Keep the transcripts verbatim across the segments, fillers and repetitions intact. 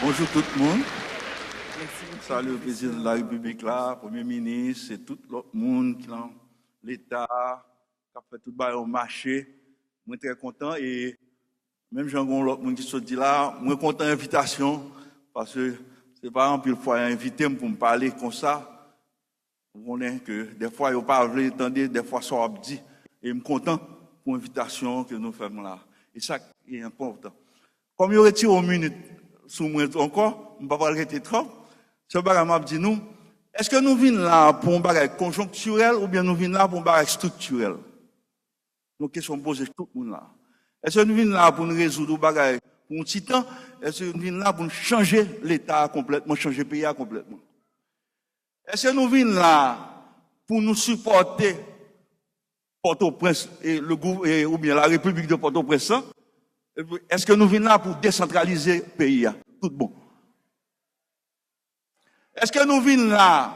Bonjou tout moun. Mèsi. Salye prezidan de la repiblik la, premye minis, e tout lòt moun ki nan leta, k ap fè tout bagay yo mache. Mwen trè kontan e menm jan gen lòt moun ki sot di la, mwen kontan envitasyon, paske se pa anpil fwa yo envite m pou m pale konsa. Ou konnen ke dèfwa yo pa vle tande dèfwa sa w ap di. E m kontan pou envitasyon ke nou fè m la. E sa ki enpòtan. Kòm yo retire yon minit sou mwen ankò, m pa pral rete twòp. Sèl bagay m ap di nou, èske nou vin la pou yon bagay konjonktirèl oubyen nou vin la pou yon bagay estriktirèl? Yon kesyon m poze tout moun la. Èske nou vin la pou n rezoud yon bagay pou yon ti tan? Èske nou vin la pou n chanje leta a konplètman, chanje peyi a konplètman? Èske nou vin la pou nou sipòte Pòtoprens e le gou- e- oubyen la Repiblik de Pòtoprens lan? Epi, èske nou vin la pou desantralize peyi a tout bon? Èske nou vin la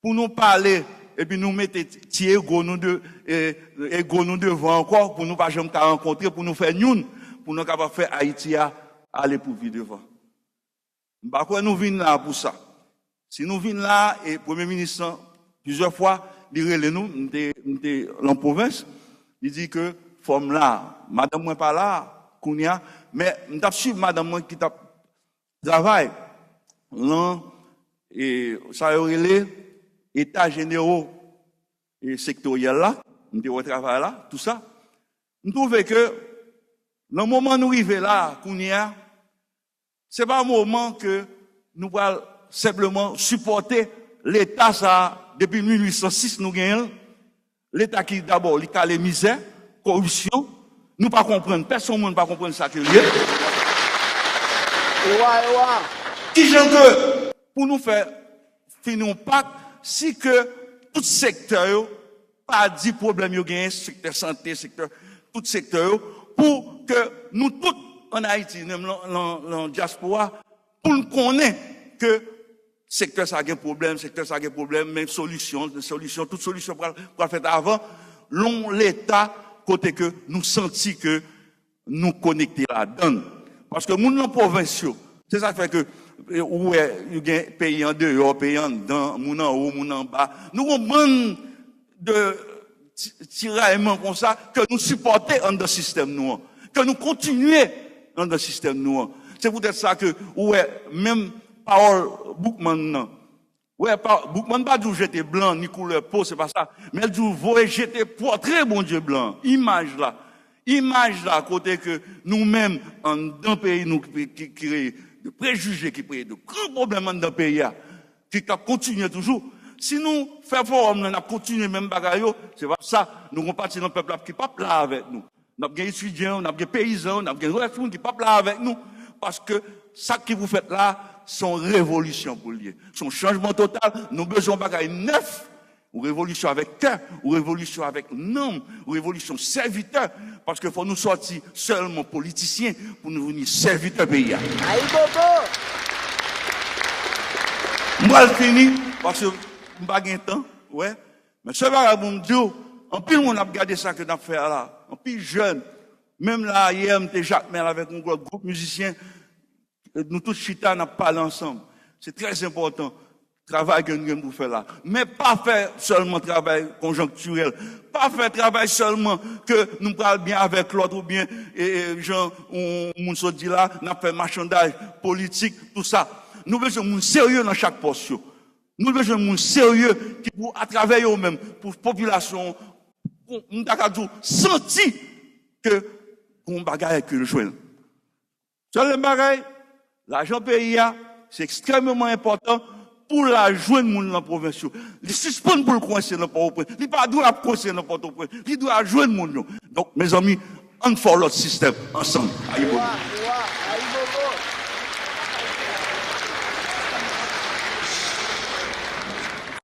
pou nou pale epi nou mete ti ego nou de e- ego nou devan ankò, pou nou pa janm ka rankontre, pou nou fè youn, pou nou kapab fè Ayiti a ale pou pi devan? M pa kwè nou vin la pou sa. Si nou vin la, e premye minis lan, plizyè fwa, li rele nou, m te, m te lan pwovens, li di ke fò m la, madanm mwen pa la kounye a, men m t ap swiv madanm mwen ki t ap travay lan e, sa yo rele eta jenero e sektoryèl la, m te wè travay la, tou sa. M twouve ke nan moman nou rive la kounye a, se pa moman ke nou pral senpleman sipòte leta sa a depi mil uit san sis nou genyen l. Leta ki dabò li kale mizè, koripsyon, nou pa konprann, pèsonn moun pa konprann sa ke l ye. Ewa, ewa. Kijan ke pou nou fè fini yon pak si ke tout sektè yo pa di pwoblèm yo genyen, sektè sante, sektè, tout sektè yo, pou ke nou tout ann Ayiti, menm lan, lan, lan dyaspora, pou n konnen ke sektè sa gen pwoblèm, sektè sa gen pwoblèm, men solisyon, solisyon, tout solisyon pral, pral fèt avan, lan yon leta kote ke nou santi ke nou konekte ladan l. Paske moun nan pwovens yo, se sa k fè ke e, ou wè, yo gen peyi andeyò, peyi anndan, moun anwo, moun anba. Nou gon bann de ti- tirayman konsa ke nou sipòte anndan sistèm nou an, ke nou kontinye anndan sistèm nou an. Se poutèt sa ke ou wè menm pawòl Boukman nan. Wè, pa, Boukman pa di w jete blan ni koulè po, se pa sa. Men l di w voye jete pòtre Bondye blan, imaj la. Imaj la kote ke nou menm anndan peyi nou ki, ki, ki kreye de prejije, ki kreye de gran pwoblèm anndan peyi a, ki k ap kontinye toujou. Si nou fè fowòm nan, n ap kontinye menm bagay yo, se pa sa. Nou gon pati nan pèp la ki p ap la avèk nou. N ap gen etidyan yo, n ap gen peyizan yo, n ap gen rès moun ki p ap la avèk nou. Paske sa ki pou fèt la, se yon revolisyon pou l ye. Se yon chanjman total. Nou bezwen yon bagay nèf, yon revolisyon avèk kè, yon revolisyon avèk nanm, yon revolisyon sèvitè. Paske fò nou sòti sèlman politisyen pou nou vini sèvitè peyi a. Ayibobo! M pral fini, paske m pa gen tan, wè. Men sèl bagay pou m di w, anpil moun ap gade sa ke n ap fè a la. Anpil jèn. Menm la, yè, m te Jakmèl avèk yon lòt gwoup mizisyen. Nou tout chita, n ap pale ansanm. Se trè enpòtan, travay ke nou gen pou fè la. Men pa fè sèlman travay konjonktirèl. Pa fè travay sèlman ke nou pral byen avèk lòt oubyen, e, e, jan yon moun sot di la, n ap fè machandaj politik, tou sa. Nou bezwen moun serye nan chak pòs yo. Nou bezwen moun serye ki pou, atravè yo menm, pou popilasyon, pou, m ta ka di w, santi ke gon bagay ke l jwenn. Sèl bagay, lajan peyi a, se ekstrèmeman enpòtan pou l al jwenn moun nan pwovens yo. Li sispann pou l kwense nan Pòtoprens. Li pa dwe ap kwense nan Pòtoprens. Li dwe al jwenn moun yo. Donk, mezanmi, ann fè yon lòt sistèm ansanm. Ayibobo.